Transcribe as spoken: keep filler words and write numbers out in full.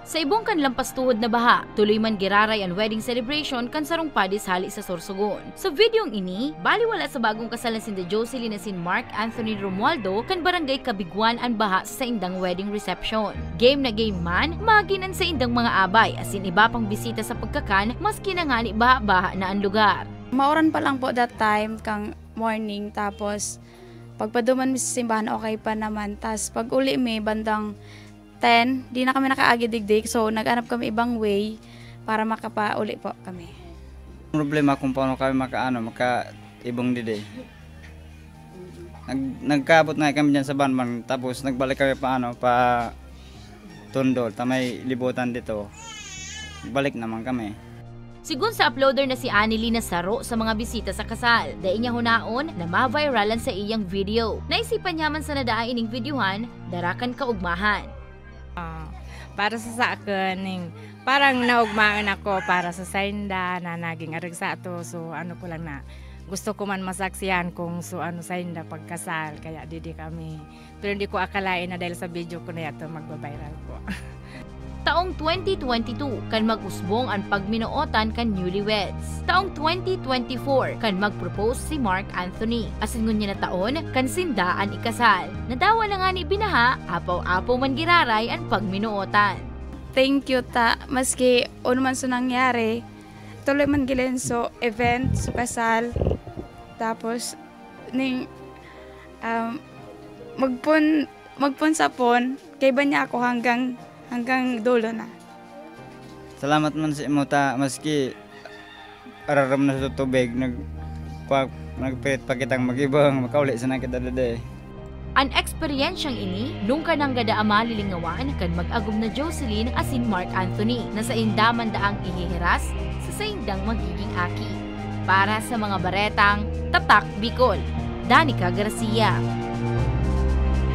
Sa ibong kan lampas tuhod na baha, tuloy man giraray an wedding celebration kan sarong padis hali sa Sorsogon. Sa videong ini, baliwala sa bagong kasal na sinda Jocelyn asin Mark Anthony Romualdo kan Barangay Cabiguan an baha sa saindang wedding reception. Game na game man, magin an saindang mga abay asin iba pang bisita sa pagkakan maski na ngani baha-baha na an lugar. Mauran pa lang po that time kang morning, tapos pagpaduman mi sa simbahan, okay pa naman. Tas pag uli mi, bandang ten, di na kami nakaagi digdi. So, nag-anap kami ibang way para makapauli po kami. Problema kung paano kami makaano, makaibong didi. Nag, nagkaabot na kami dyan sa Banban, tapos nagbalik kami pa ano, pa Tondo, ta may libutan dito. Balik naman kami. Sigun sa uploader na si Annelie na saro sa mga bisita sa kasal, dai niya hunaon na ma-viral an saiyang video. Naisipan niya man sana daa ining videohan, dara kan kaugmahan. Ah, para sa saakon, ning, parang naugmaon ako para sa sainda na naging arog sa ato. So, ano ko lang na, gusto ko man masaksihan kung so ano sainda pagkasal, kaya didi kami. Pero hindi ko akalain na dahil sa video ko na yato, magbabiral po. Taong twenty twenty-two, kan mag-usbong an pagminootan kan newlyweds. Taong twenty twenty-four, kan mag-propose si Mark Anthony. Asin ngunyan na taon, kan sinda an ikasal. Nadawa na ngani binaha, apaw-apaw man giraray an pagminootan. Thank you ta, maski ano man so nangyari, tuloy man gilen so event, so kasal. Tapos, ning, um, magpon, magpon sa pon, kaiba niya ako hanggang, hanggang dulo na. Salamat man sa imo ta, maski araram na sa tubig, nag, pa, nagpilit pa kitang mag-ibang, makauli sana kita dede. An eksperyensyang ini, nung kanang gada ama lilingawan kan mag-agom na Jocelyn asin Mark Anthony, na sainda man daang ihihiras sa saindang magiging aki. Para sa mga baretang Tatak Bicol, Danica Garcia.